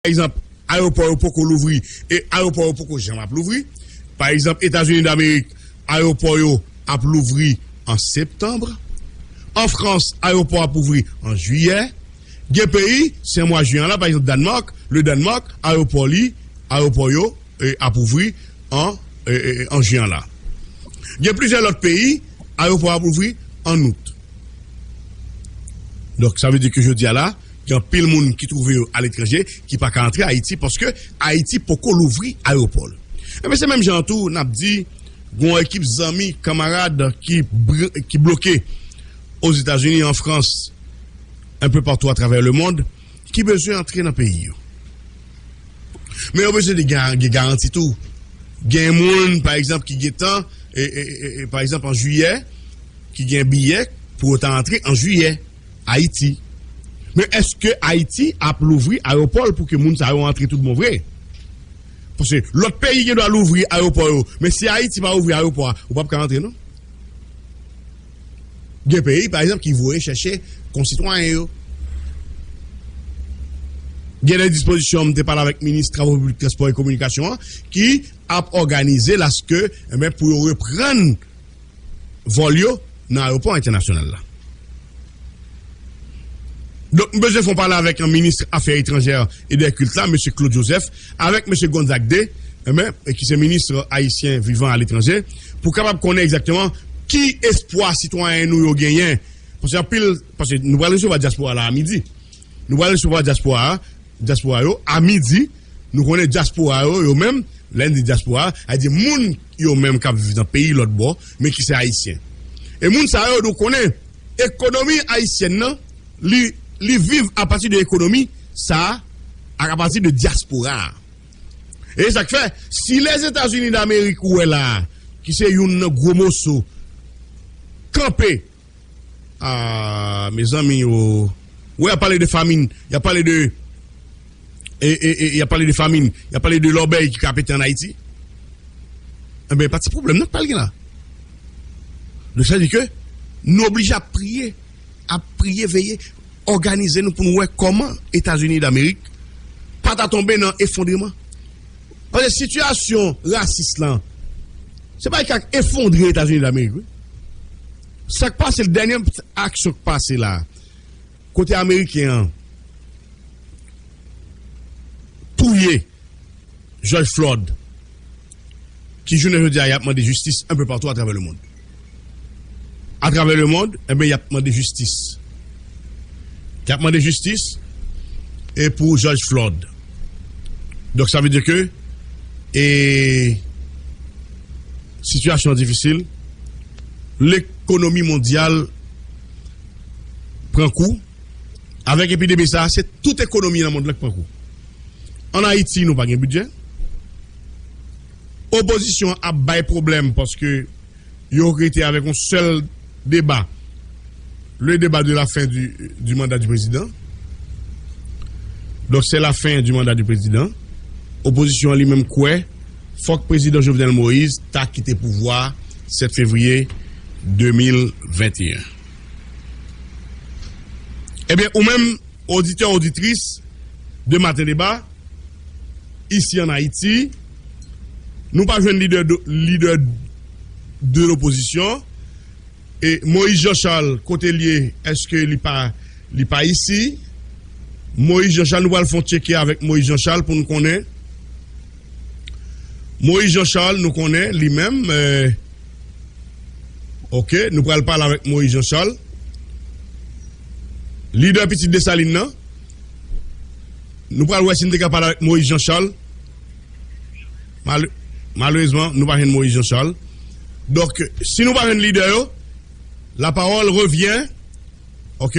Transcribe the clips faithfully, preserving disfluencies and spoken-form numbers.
egzanp, ayewopò yo poko louvri e ayewopò yo poko janm ap louvri. Pa egzanp, Etazini Damerik, ayewopò yo ap louvri an septanm. An Frans, ayewopò ap ouvri an jiyè. Gen peyi, se an mwa jen an la, pa egzanp, Dannmak, le Dannmak, ayewopò li, ayewopò yo e, ap ouvri an, e, e, an jen an la. Gen plizyè lòt peyi, ayewopò ap ouvri an out. Donk, sa vle di ke jodi a la, gen anpil moun ki twouve yo aletranje, ki pa ka antre Ayiti, paske Ayiti poko louvri ayewopò l. Ebyen, se menm jan an tou, n ap di, gen yon ekip zanmi, kanmarad ki, br- ki bloke Ozetazini, an Frans, un peu partout à travers le monde, ki bezwen antre nan peyi yo. Men yo bezwen de ga- gen garanti tou. Gen moun, pa egzanp, ki gentan, e, e, e, e, pa egzanp, an jiyè, ki gen biyè pou yo ta antre an jiyè, Ayiti. Men èske Ayiti ap louvri ayewopò l pou ke moun sa yo antre tout bon vre? Paske lòt peyi gen dwa louvri ayewopò yo, men si Ayiti pa ouvri ayewopò a, ou p ap ka antre, non. Gen peyi, pa egzanp, ki voye chèche konsitwayen yo. Gen de dispozisyon, m te pale avèk minis travo piblik, transpò e kominikasyon an, ki ap òganize laske, enben, pou yo reprann vòl yo nan ayewopò entènasyonal la. Donk, m bezwen fè yon pale avèk minis afè etranjè e dè kilt la, mesye Claude Joseph, avèk mesye Gonzague de, enben, ki se minis ayisyen vivan aletranje, pou kapab konnen egzakteman ki espwa sitwayen nou yo genyen. Paske anpil, paske nou pral resevwa dyaspora la a midi. Nou pral resevwa dyaspora a, dyaspora yo, a midi, nou konnen dyaspora yo, yo menm, lè n di dyaspora, a di moun yo menm k ap viv nan peyi lòt bò, men ki se ayisyen. E moun sa yo, nou konnen, ekonomi ayisyèn nan, li, li viv apati de ekonomi sa a, ak apati de dyaspora a. E sa k fè, si Lèzetazini Damerik ou wè la a, ki se youn nan gwo moso, kanpe, a, mezanmi, yo, wè, y ap pale de famin, y ap pale de, e, e, e, y ap pale de famin, y ap pale de lòbèy ki ka pete ann Ayiti. Enben, pa ti pwoblèm non k pral gen la. Donk, sa vle di ke nou oblije ap priye, ap priye, veye, òganize nou pou nou wè kòman Etazini Damerik pa ta tonbe nan efondreman. Paske sitiyasyon rasis lan, se pa li k ap efondre Etazini Damerik, wi. Sa k pase, dènye aksyon k pase la, kote ameriken an touye George Floyd, ki jounen jodi a y ap mande jistis un peu partout à travers le monde. Atravè le monde, enben, y ap mande jistis. Y ap mande jistis e pou George Floyd. Donk, sa vle di ke, e, sitiyasyon an difisil, lekonomi mondyal pran kou. Avèk epidemi sa a, se tout ekonomi nan mond lan k pran kou. Ann Ayiti, nou pa gen bidjè. Opozisyon an ap bay pwoblèm paske yo rete avèk yon sèl deba, le débat de la fin du, du mandat du président. Donk, se la fen di manda di prezidan. Opozisyon an li menm kwè fòk prezidan Jovenel Moïse ta kite pouvwa a sèt fevriye de mil venteyen. Ebyen, ou menm, oditè, oditris de Maten Deba, isi ann Ayiti, nou pa jwenn lidè de, lidè de lopozisyon. E Moïse Jean Charles, kote l ye? Èske li pa, li pa isi? Moïse Jean Charles, nou pral fè yon tcheke avèk Moïse Jean Charles pou nou konnen. Moïse Jean Charles, nou konnen li menm, eh, ok, nou pral pale avèk Moïse Jean Charles, lidè Pitit Desalin nan. Nou pral wè si n te ka pale avèk Moïse Jean Charles. Mal-, malerezman, nou pa jwenn Moïse Jean Charles. Donk, si nou pa jwenn lidè yo, la parole revient, ok?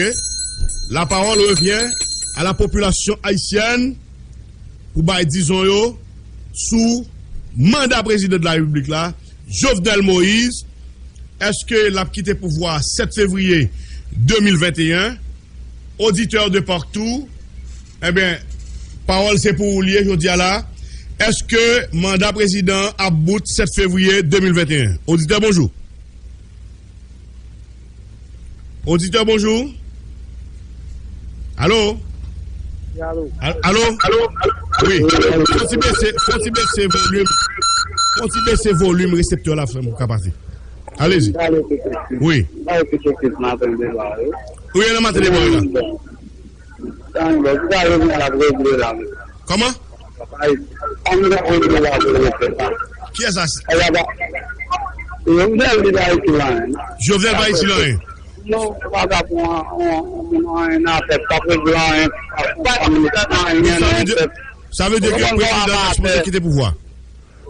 La parole revient à la population haïtienne pou bay dizon yo sou manda prezidan de la repiblik la, Jovenel Moïse. Èske l ap kite pouvwa a sèt fevriye de mil venteyen? Oditè de partou, enben, pawòl se pou ou l ye jodi a la. Èske manda prezidan an ap bout sèt fevriye de mil venteyen? Oditè, bonjou. Oditè, bonjou. Alo? Al- Alo? Wi. Fon ti bese, fon ti bese volim. Fon ti bese volim reseptè la frè m pou ka pase. Alezi. Wi. Wi, nan maten deba la. Kòman? Kiyès sa? Jovenel pa iti lan anyen. Non, pa ka pou an- an- an- an- an- an- afè, pa pou blan, pa pou anyen. Sa vle di ke prezidan Jovenel kite pouvwa.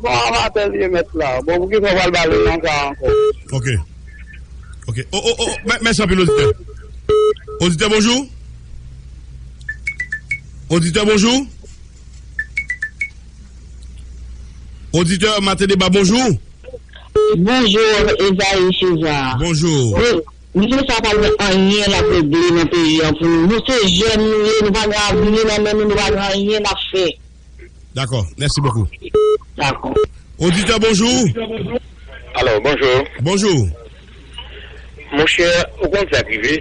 Bon, amatè li ye mèt la. Bon, pou ki sa w pral bale nan sa ankò? Ok. Ok. Oh, oh, oh, mè- mèsi anpil, oditè. Oditè, bonjou. Oditè, bonjou. Oditè, maten deba, bonjou. Bonjou, Esaïe César. Bonjou. Wi, misye sa pa gen anyen l ap regle nan peyi an pou nou. Nou se jèn nou ye, nou pa gen avni nan men nou, nou pa gen anyen n ap fè. Dakò, mèsi bokou. Dakò. Oditè, bonjou. Alo, bonjou. Bonjou. Monchè, ou konn sa k rive?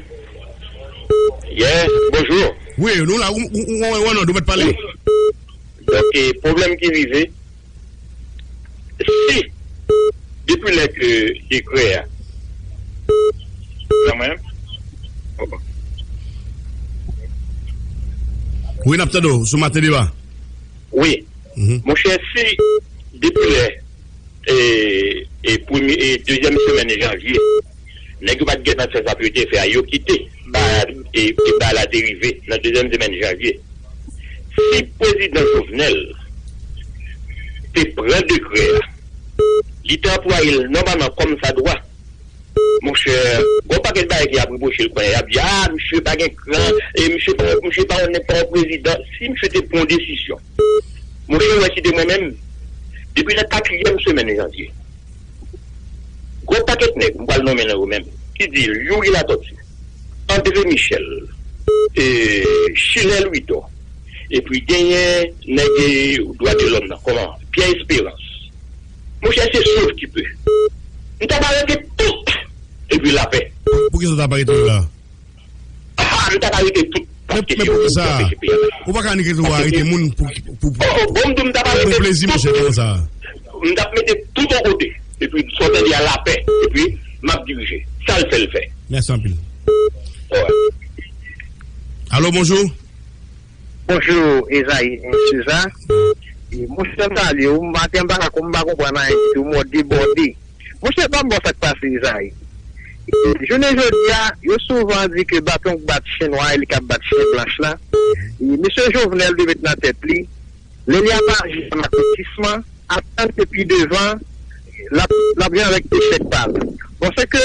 Yè, bonjou. Wi, nou la, ou, ou, ou, ou, ou, ou mèt pale. Donk, e, pwoblèm ki rive, si, depi lè ke dekrè a, kanmenm, wi, n ap tande w sou maten deba. Wi. Monchè, si depi lè e, e premye, e dezyèm semèn janvye, nèg yo pa t gentan fè sa pou yo te fè a, yo kite ba, e, e ba la te rive nan dezyèm semèn janvye. Si prezidan Jovenel te pran dekrè a, li te anplwaye l nòmalman kòm sa dwa, monchè, gon pakèt bagay ki ap repwoche l kounye a, y ap di, a, misye pa gen kran, e misye pa, misye pa yon nenpòt prezidan. Si misye te pran yon desizyon, monchè, ou wè si te mwen menm, depi nan katriyèm semèn janvye, gwo pakèt nèg, m pral nonmen nan yo menm, ki di Youri Latortue, André Michel, e, Chilè Louidor, epi genyen nèg, e, dwa de lòm nan, kòman? Pierre Espérance. Monchè, se sòf ki pe. M ta pa rete tout, epi lapè. Pou, poukisa w ta pa rete la? Ah, m ta ka rete tout. Men, paske men se poukisa? Ou pa ka annik rete, ou arete moun pou, pou, pou, oh, oh, bon, m di w, m ta pa rete pou plezi, monchè, kòman sa? M t ap mete tout yon kote. Epi, sa w tande a, lapè. Epi, m ap dirije. Sa l fè, l fè. Mèsi anpil. Alo, bonjou. Bonjou, Esaïe César. E, monchè, m salye w. Maten, m pa ka, m pa konprann anyen ditou. Mwen debòde. Monchè, ban m ba w sa k pase, Esaïe. Jounen jodi a, yo souvan di ke baton k bat chen nwa a, e li k ap bat chen blanch lan. E mesye Jovenel dwe met nan tèt li, lè li ap aji a makotisman, ap tann ke pi devan, l ap, l ap jwenn avèk echèk pa l. Bon, se ke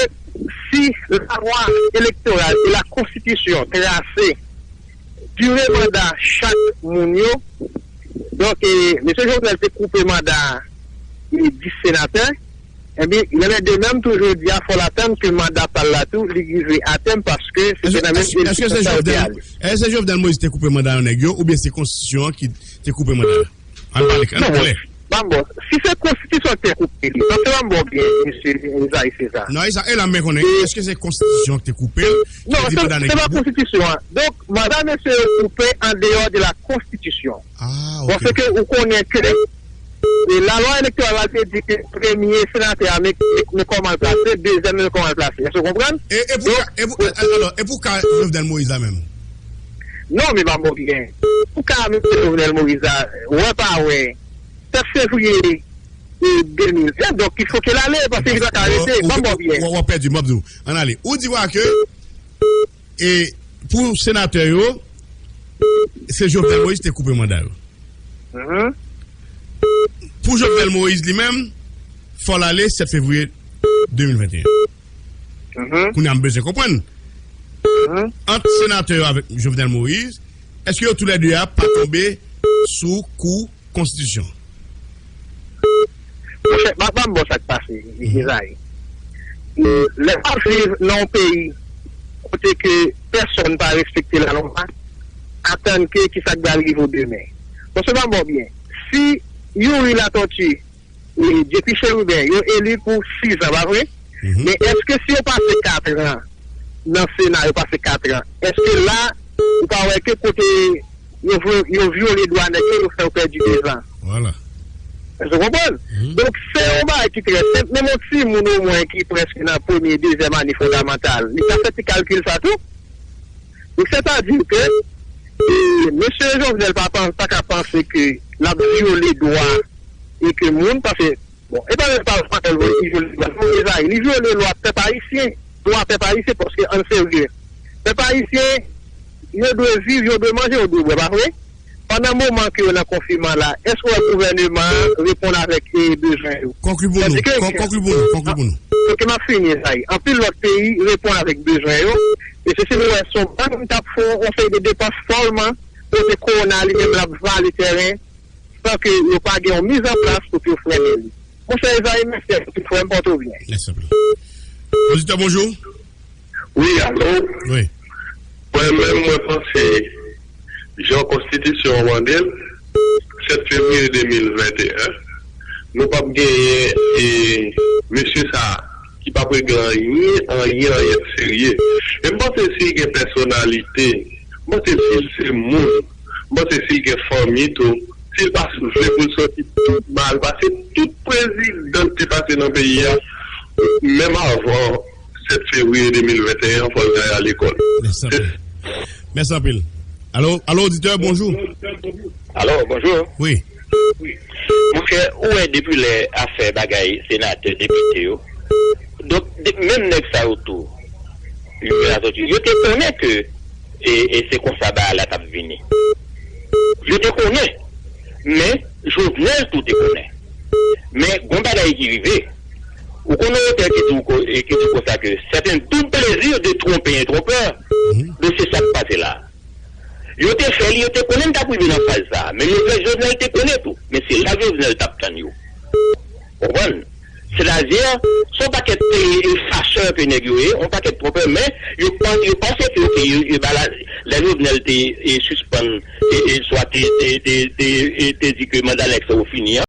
si lalwa elektoral e lakonstitisyon trase dire manda chak moun yo, donk, e, mesye Jovenel te koupe manda, e, dis senatè, Ebyen, il en est de même tou, jodi a, fò l atann ke manda pa l la tou, li rive a tèm, paske se te nan menm eleksyon sa yo te ale. Èske se Jovenel Moïse te koupe manda yon nèg yo, oubyen se konstitisyon an ki te koupe manda a? Ann pale, ann klè. Ban m ba w, si se konstitisyon ki te koupe li, paske ban m ba w byen, mesye Esaïe César. Non, e sa, e la m byen konnen, èske se konstitisyon an ki te koupe l, ki te di manda nèg yo? Non, se pa konstitisyon an. Donk, manda mesye yo koupe an deyò de la konstitisyon. Ah, ok. Paske ou konnen ke, e, lalwa elektoral la te di ke premye senatè a, men, men, men kòman l plase, dezyèm, men kòman l plase. Èske w konprann? E, e pou ka, e pou, e, alò, e pou ka Jovenel Moïse la menm? Non, men ban m ba w byen. Pou ka mesye Jovenel Moïse la, wè pa wè, sèt fevriye, e, de mil ven, donk, il faut que l ale, paske li pa ka rete. Ban m ba w byen. W ap pèdi, m ap di w. Ann ale. Ou di w ke E pou senatè yo, se Jovenel Moïse te koupe manda yo. Pou Jovenel Moïse li menm, fò l ale sèt fevriye de mil venteyen. Kounye a, m bezwen konprann, ant senatè yo avèk Jovenel Moïse, èske yo toulède a pa tonbe sou kou konstitisyon? Monchè, pa, pa m ba w sa k pase, Ezayi. Lè w ap viv nan yon peyi kote ke pèsòn pa respekte lalwa, atann ke kisa k pral rive w demen. Paske pa m ba w byen, si Youri Latortue, e, depi Cheriben, yo eli pou sis an, pa vre? Men èske si yo pase kat an nan Sena, yo pase kat an, èske la, ou pa wè ke kote yo, vyo- yo vyole dwa nèg yo, yo fè yo pèdi dezan. Vwala. Èske w konprann? Mhm. Donk, se yon bagay ki trè senp. Menm yon timoun omwen ki prèske nan premye, dezyèm ane fondamantal, li ka fè ti kalkil sa tou. Donk, sètadi ke, e, mesye Jovenel pa, pa, pa ka panse ke l ap vyole dwa e ke moun, paske, bon, e pa menm pa, pa l vyole dwa, non, mezanmi, li vyole lwa pèp ayisyen, dwa pèp ayisyen, paske ann serye. Pèp ayisyen, yo dwe viv, yo dwe manje, yo dwe bwè, pa vre? Pandan moman ke yo nan konfinman la, èske w wè gouvèneman an reponn avèk, e, bezwen yo? Konkli pou nou. Sètadi ke, kon- konkli pou nou. Konkli pou nou. Ok, m ap fini, sa ye. Anpil lòt peyi reponn avèk bezwen yo. E se si nou wè se yon bann moun k ap fè yon seri de depans fòlman, kote kowona li menm l ap vale tèren, san ke yo pa gen yon mizanplas pou yo frennen li. Monchè Ezayi, mèsi anpil, frè m, pòte w byen. Mèsi anpil. Oditè, bonjou. Wi, alo? Wi. Mwen menm, mwen panse, jan konstitisyon an mande l, sèt fevriye de mil venteyen, nou p ap genyen, e, mesye sa a ki p ap regle anyen, anyen, anyen serye. E m panse si l gen pèsonalite, m panse si l se moun, m panse si l gen fanmi tou, si l pa vle pou l soti tout mal, pase tout prezidan ki te pase nan peyi a, menm avan sèt fevriye de mil venteyen an, fò l ta al lekòl. Mèsi anpil. Mèsi anpil. Alo, alo, oditè, bonjou. Alo, bonjou. Wi. Monchè, ou wè depi lè afè bagay senatè, depite yo. Donk, de- menm nèg sa yo tou, yo te konnen ke, e, e se konsa bagay la t ap vini. Yo te konnen. Men, Jovenel tou te konnen. Men, gon bagay ki rive. Ou konnen otè ki di w ko- e ki di konsa ke c'est un doux plaisir de tromper un trompeur. Mhm. Donk, se sa k pase la. Yo te fè li, yo te konnen l t ap rive nan faz sa a. Men Jovenel, Jovenel te konnen tou. Men se la Jovenel t ap tann yo. Konprann? Sètadi, se yon pakèt, e, e, fachè ke nèg yo ye, yon pakèt twonpè, men yo pa, yo panse ke, ke yo, yo ba la, lè Jovenel te, e, sispann, e, e, swa te, te, te, te, e, te di ke manda nèg sa yo fini an,